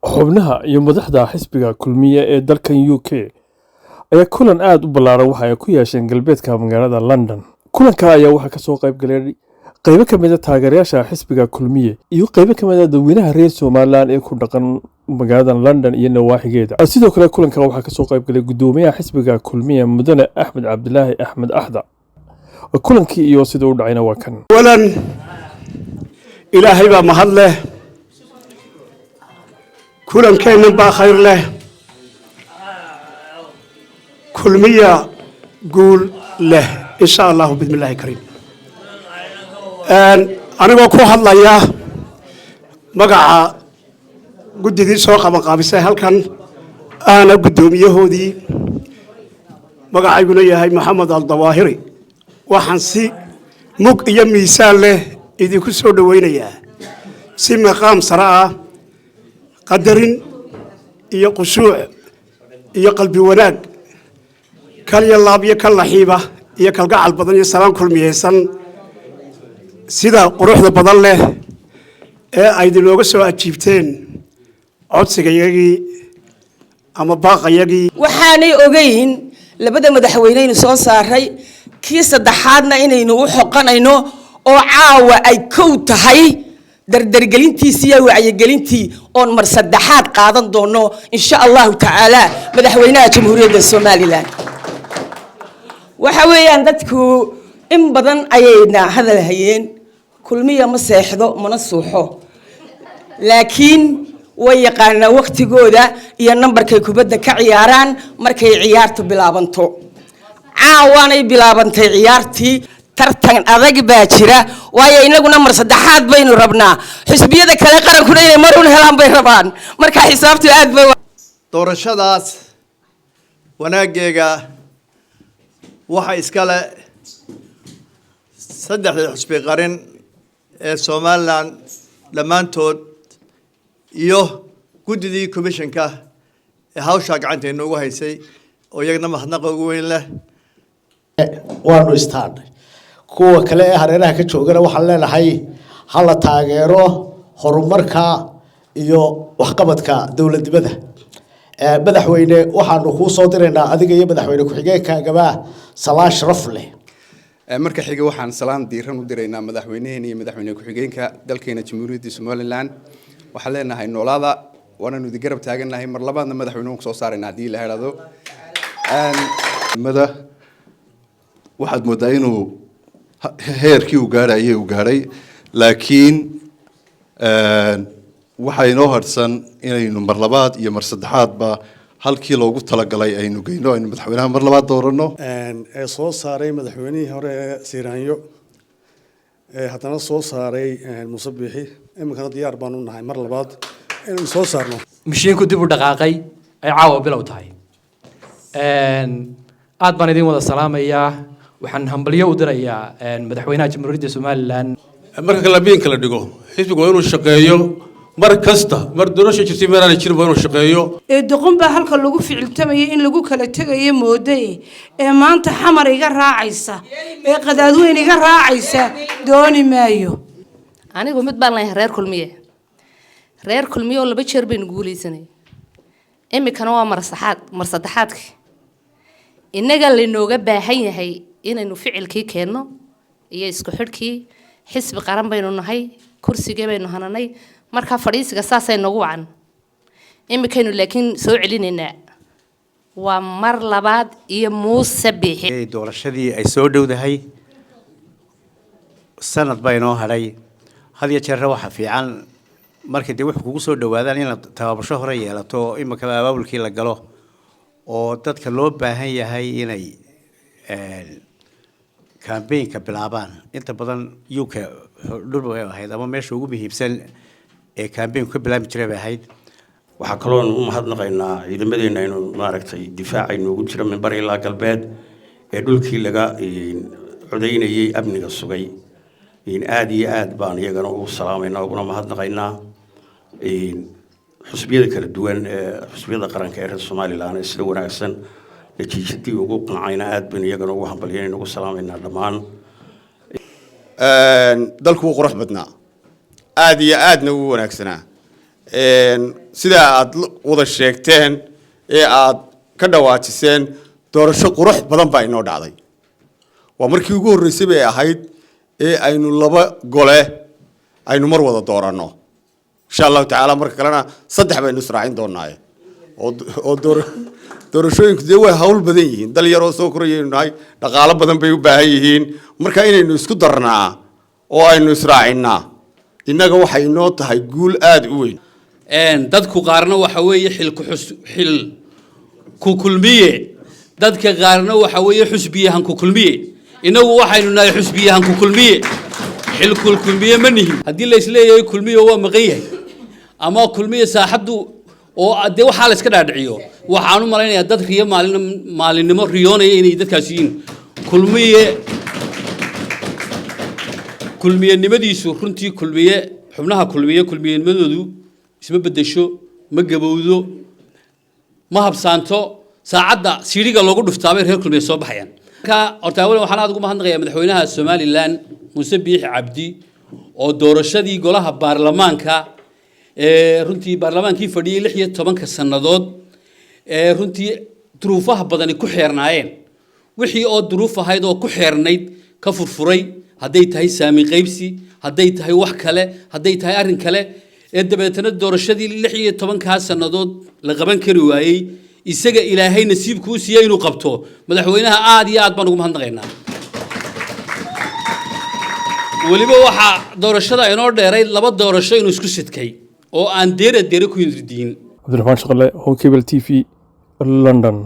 Xubnaha iyo madaxda xisbiga Kulmiye ee dalkan UK ayaa kulan aada u ballaaran waxa ay ku yeesheen galbeedka magaalada London. Kulanka ayaa waxaa kasoo qayb galay qaybo ka mid ah taageerayaasha xisbiga Kulmiye iyo qaybo ka mid ah dadweynaha reer Somaliland ee ku dhaqan magaalada London iyo nawaaxigeeda. Sidoo kale kulanka waxaa kasoo qayb galay gudoomiyaha xisbiga Kulmiye, Mudane Axmed Cabdilaahi Axmed Axda. Kulankii iyo sida u dhacayna waa kan. Awalan, Ilaahay baa mahad leh. Kulankeennan baa khayr leh. Kulmiya guul leh, insha Allahu bismi Illaahi kariim. Anigoo ku hadlaya magaca guddidii soo qabanqaabisay halkan, ahna guddoomiyahoodii, magacayguna yahay Maxamed Aldawaahiri, waxaan si mug iyo miisaan leh idinku soo dhowaynayaa si maqaam sare ah, qadarin iyo khushuuc iyo qalbi wanaag, kal iyo laab iyo kal laxiiba iyo kalgacal badan iyo salaan kulmiyeysan, sida quruxda badan leh ee aydinooga soo ajiibteen codsigayagii ama baaqayagii. Waxaanay ogeyn labada madaxweyneynu soo saaray, kii saddexaadna inaynu u xoqanayno oo caawa ay kow tahay dardargelintiisi iyo wacyigelintii oon mar saddexaad qaadan doono, insha Allahu tacaala, madaxweynaha Jamhuuriyadda Somaliland. Waxa weeyaan, dadku in badan ayayna hadal hayeen. Kulmiya ma seexdo mana suuxo, laakiin way yaqaanaa waktigooda iyo nambarkay kubadda ka ciyaaraan markay ciyaartu bilaabanto. Caawaanay bilaabantay ciyaartii. Tartan adag baa jira, waayo inaguna mar saddexaad baynu rabnaa, xisbiyada kale qarankuna inay marun helaan bay rabaan. Marka xisaabtu aad bay Doorashadaas wanaaggeega waxa iskale saddexda xisbi qarin ee Somaliland dhammaantood iyo guddidii commissionka ee hawshaa gacanta inoogu haysay, oo iyagana mahadnaqa ugu weyn leh. Waanu istaadhnay. Kuwa kale ee hareeraha ka joogana waxaan leenahay ha la taageero horumarka iyo waxqabadka dowladnimada. Madaxweyne, waxaanu kuu soo diraynaa adiga iyo madaxweyne ku-xigeenkaagaba salaan sharaf leh. Marka xiga, waxaan salaan diiran u diraynaa madaxweynaheena iyo madaxweyne ku-xigeenka dalkeena Jamhuuriyadda Somaliland. Waxaan leenahay noolaada, waanaanu idin garab taagannahay. Mar labaadna madaxweynuhu kusoo saarayna haddii la idhaahdo. Mada waxaad moodaa inuu heerkii uu gaadhayay uu gaadhay, laakiin waxaa inoo harsan inaynu mar labaad iyo mar saddexaadba halkii loogu talagalay aynu geyno, aynu madaxweynaha mar labaad dooranno. Ee soo saaray madaxweynihii hore ee Siiraanyo, ee haddana soo saaray Muuse Biixi, iminkana diyaar baan u nahay mar labaad inaynu soo saarno. Mishiinku dib u dhaqaaqay ay caawa bilow tahay. Aad baan idin wada salaamayaa. Waxaan hambalyo u dirayaa madaxweynaha Jamhuuriyadda Somaliland. Marka kalabiinka la dhigo, xisbigu waa inuu shaqeeyo mar kasta, mar doorasho jirtay, meelaana jirin, waa inuu shaqeeyo. Ee doqon baa halka lagu ficiltamayay in lagu kala tegayo moodaye, ee maanta Xamar iga raacaysa, ee qadaadweyn iga raacaysa, dooni maayo. Anigu mid baan leeyahay reer Kulmiye. Reer Kulmiye oo laba jeer baynu guulaysanay, iminkana waa mar saxaad, mar saddexaadkii. Innaga laynooga baahan yahay inaynu ficilkii keenno iyo isku xidhkii. Xisbi qaran baynu nahay, kursigii baynu hananay, markaa fadhiisiga saasay nagu wacan. Iminkaynu laakiin soo celinaynaa, waa mar labaad iyo Muuse Biixi. Doorashadii ay soo dhowdahay, sanad baa inoo hadhay. Had iyo jeerna waxa fiican markay dee wuxuu kugu soo dhawaadaan inaad tababasho hore yeelato oo iminkaba abaabulkii la galo, oo dadka loo baahan yahay inay campaignka bilaabaan. Inta badan UK dhul bay ahayd ama meesha ugu muhiimsan ee campaignku ka bilaabi jiray bay ahayd. Waxaa kaloon u mahadnaqaynaa ciidamadeena aynu maaragtay difaacay noogu jira minbar ilaa galbeed ee dhulkii laga codaynayay amniga sugay. Aada iyo aad baan iyagana ugu salaamaynaa, uguna mahadnaqaynaa xusbiyada kala duwan ee xusbiyada qaranka ee reer Somaliland ee sida wanaagsan natiijadii ugu qancayna. Aad baynu iyagana ugu hambalyanayna, ugu salaamaynaa dhammaan. Dalku wuu qurux badnaa, aada iyo aadna ugu wanaagsanaa. Sidaa aad wada sheegteen ee aad ka dhawaajiseen, doorasho qurux badan baa inoo dhacday. Waa markii ugu horreysay bay ahayd ee aynu laba gole aynu mar wada dooranno. Insha Allahu tacaala, marka kalena saddex baynu israacin doonaaye. Oo doorashooyinku dee way hawl badan yihiin. Dal yaroo soo korayaynu nahay, dhaqaalo badan bay u baahan yihiin. Marka inaynu isku darnaa oo aynu israacinnaa innaga waxay inoo tahay guul aada u weyn. Dadku qaarna waxa weeye xil ku xil ku kulmiye, dadka qaarna waxa weeye xusbiyahan ku kulmiye. Innagu waxaynu nahay xusbiyahan ku kulmiye, xil ku kulmiye ma nihin. Haddii la isleeyahay Kulmiye waa maqan yahay ama Kulmiye saaxaddu oo dee waxaa la iska dhaadhiciyo, waxaan u malaynayaa dad riyo maalin maalinnimo riyoonaya inay dadkaasi yihiin. Kulmiye kulmiyenimadiisu runtii, Kulmiye, xubnaha Kulmiye kulmiyenimadoodu isma beddesho, ma gabowdo, ma habsaanto. Saacadda siidhiga loogu dhuftaabay reer Kulmiye soo baxayaan. Marka horta awalan waxaan aad ugu mahadnaqayaa madaxweynaha Somaliland, Muuse Biixi Cabdi, oo doorashadii golaha baarlamaanka ee runtii baarlamaankii fadhiyey 16-ka sannadood ee runtii duruufaha badani ku xeernaayeen, wixii oo duruuf ahayd oo ku xeernayd ka furfuray, hadday tahay saami qaybsi, hadday tahay wax kale, hadday tahay arrin kale, ee dabeetana doorashadii 16-kaa sannadood la qaban kari waayey, isaga Ilaahay nasiibkuu siiyey inuu qabto. Madaxweynaha aad iyo aad baan ugu mahadnaqaynaa. Weliba waxaa doorashada inoo dheeray laba doorasho inuu isku sidkay oo aan deera deere ku hinridiin. Cabdiraxmaan Shaqale, Home Cable TV, London.